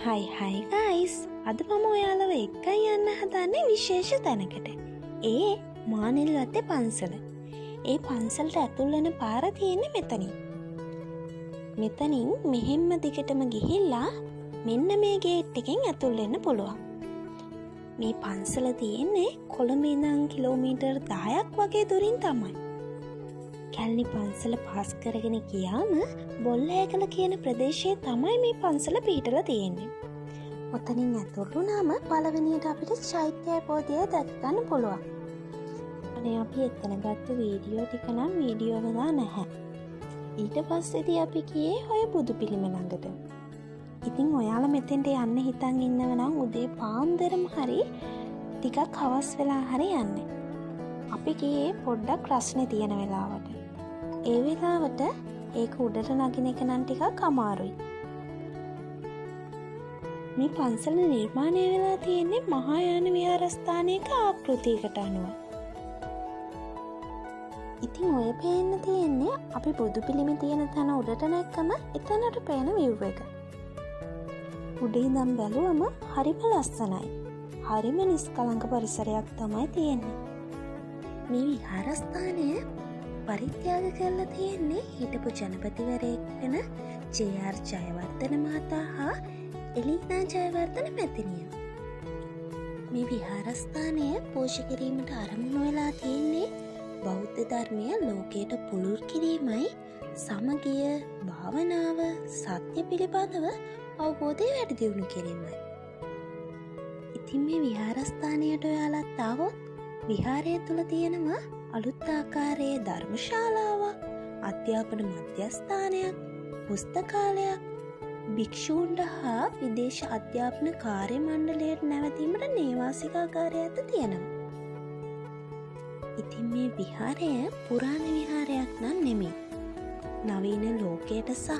හයි හයි guys, අද මම ඔයාලව එක්කන් යන්න හදන්නේ විශේෂ තැනකට. ඒ මානෙල්වත්තේ පන්සල. ඒ පන්සලට ඇතුල් වෙන පාර තියෙන්නේ මෙතනින්. මෙතනින් මෙහෙම්ම දිගටම ගිහිල්ලා මෙන්න මේ ගේට් එකෙන් ඇතුල් වෙන්න පුළුවන්. මේ පන්සල තියෙන්නේ කොළඹ ඉඳන් කිලෝමීටර් 10ක් වගේ දුරින් තමයි. කැලණි පන්සල පාස් කරගෙන ගියාම බොල්ලෑගල කියන ප්‍රදේශයේ තමයි මේ පන්සල පිහිටලා තියෙන්නේ. ඔතනින් ඇතුල් වුණාම පළවෙනියට අපිට චෛත්‍යය පොදිය දැක ගන්න පුළුවන්. අනේ අපි එතන ගත්ත වීඩියෝ ටික නම් වීඩියෝ වෙලා නැහැ. ඊට පස්සේදී අපි ගියේ ඔය බුදු පිළිම ළඟට. ඉතින් ඔයාලා මෙතෙන්ට යන්න හිතන් ඉන්නව නම් උදේ පාන්දරම හරි ටිකක් හවස් වෙලා හරි යන්න. අපි ගියේ පොඩ්ඩක් රස්නේ තියෙන වෙලාවට. ඒ වෙලාවට ඒක උඩට නගින එක නම් ටිකක් අමාරුයි. මේ පන්සල නිර්මාණය වෙලා තියෙන්නේ මහායාන විහාරස්ථානයක ආකෘතියකට අනුව. ඉතින් ඔය පේන්න තියෙන්නේ අපි බුදු පිළිමේ තියෙන තැන උඩට නැග්ගම එතනට පේන විව් එක. උඩ ඉඳන් බැලුවම හරිම ලස්සනයි. හරිම නිස්කලංක පරිසරයක් තමයි තියෙන්නේ. මේ විහාරස්ථානය පරිත්‍යාග කරලා තියෙන්නේ හිටපු ජනපතිවරයෙක් වෙන ජේ.ආර්. ජයවර්ධන මහතා හා එලීනා ජයවර්ධන මැතිණිය. මේ විහාරස්ථානය පෝෂ්‍ය කිරීමට අරමුණු වෙලා තියෙන්නේ බෞද්ධ ධර්මය ලෝකයට පුළුල් කිරීමයි, සමගිය, භාවනාව, සත්‍ය පිළිබඳව අවබෝධය වැඩි දියුණු කිරීමයි. ඉතින් මේ විහාරස්ථානයට ඔයාලත් ආවොත් විහාරය තුල තියෙනවා අලුත් ආකාරයේ ධර්මශාලාවක්, අධ්‍යාපන මධ්‍යස්ථානයක්, පුස්තකාලයක්, භික්ෂූන්ට හා විදේශ අධ්‍යාපන කාර්ය මණ්ඩලයට නැවතීමට නේවාසිකාගාරයක්ද තියෙනවා. ඉතින් මේ විහාරය පුරාණ විහාරයක් නම් නෙමෙයි. නවීන ලෝකයට සහ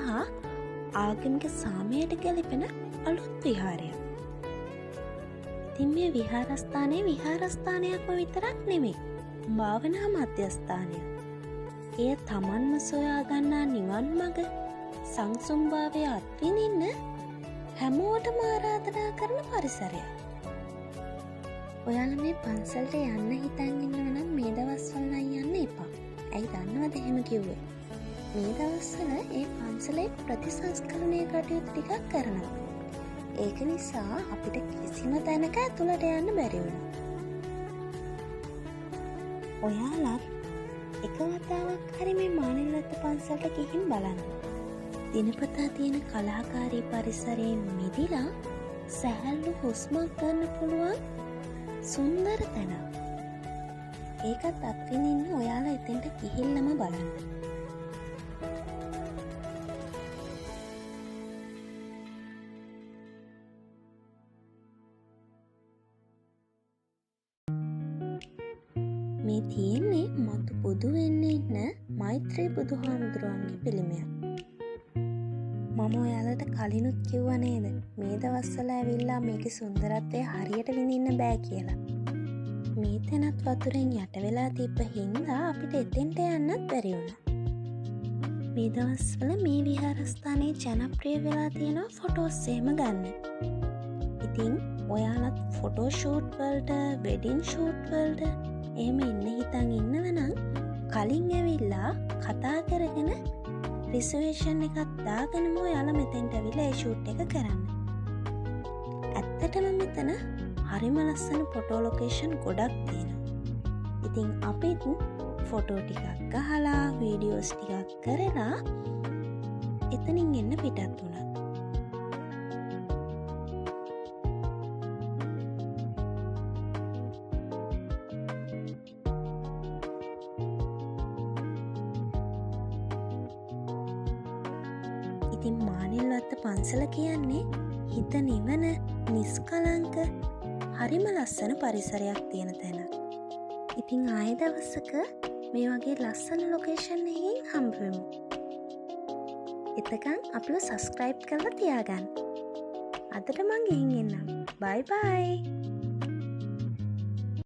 ආගමික සාමයට ගැලපෙන අලුත් විහාරයක්. ඉතින් මේ විහාරස්ථානය විහාරස්ථානයක්ම විතරක් නෙමෙයි, භාවනා මධ්‍යස්ථානයක්. එය තමන්ම සොයා ගන්නා නිවන් මඟ සංසුන්භාවය අත්විඳින්න හැමෝටම ආරාධනා කරන පරිසරයක්. ඔයාලා මේ පන්සලට යන්න හිතන් ඉන්නව නම් මේ දවස්වල නම් යන්න එපා. ඇයි දන්නවද එහෙම කිව්වේ? මේ දවස්වල ඒ පන්සලේ ප්‍රතිසංස්කරණය කටයුතු ටිකක් කරනවා. ඒක නිසා අපිට කිසිම තැනක ඇතුළට යන්න බැරි වුණා. ඔයාලත් එක වතාවක් හරි මේ මානෙල්වත්ත පන්සලට ගිහින් බලන්න. දිනපතා තියෙන කලහකාරී පරිසරයෙන් මිදිලා සැහැල්ලු හුස්මක් ගන්න පුළුවන් සුන්දර තැනක්. ඒකත් අත්විඳින්න ඔයාලා එතෙන්ට ගිහිල්ලම බලන්න. මේ තියෙන්නේ මතු බුදු වෙන්න ඉන්න මෛත්‍රී බුදුහාමුදුරුවන්ගේ පිළිමයක්. මම ඔයාලට කලිනුත් කිව්වා නේද මේ දවස්වල ඇවිල්ලා මේකේ සුන්දරත්වය හරියට විඳින්න බෑ කියලා. මේ තැනත් වතුරෙන් යට වෙලා තිබ්බ හින්දා අපිට එතෙන්ට යන්නත් බැරි වුණා. මේ දවස්වල මේ විහාරස්ථානයේ ජනප්‍රිය වෙලා තියෙනවා ෆොටෝස් එහෙම ගන්න. ඉතින් ඔයාලත් ෆොටෝ ෂූට් වලට, වෙඩින් ෂූට් වලට එහෙම ඉන්න හිතන් ඉන්නව නම් කලින් ඇවිල්ලා කතා කරගෙන රිසර්වේෂන් එකක් දාගෙනම ඔයාලා මෙතෙන්ට ඇවිල්ලා ඒ ෂූට් එක කරන්න. ඇත්තටම මෙතන හරිම ලස්සන ෆොටෝ ලොකේෂන් ගොඩක් තියෙනවා. ඉතින් අපිත් ෆොටෝ ටිකක් ගහලා වීඩියෝස් ටිකක් කරලා එතනින් එන්න පිටත් වුණා. ඉතින් මානෙල්වත්ත පන්සල කියන්නේ හිත නිවන නිස්කලංක හරිම ලස්සන පරිසරයක් තියෙන තැනක්. ඉතින් ආයෙ දවසක මේ වගේ ලස්සන ලොකේෂන් එකකින් හම්බ වෙමු. එතකන් අපිව සබ්ස්ක්‍රයිබ් කරලා තියාගන්න. අදට මං ගිහින් එන්නම්. බයි බයි.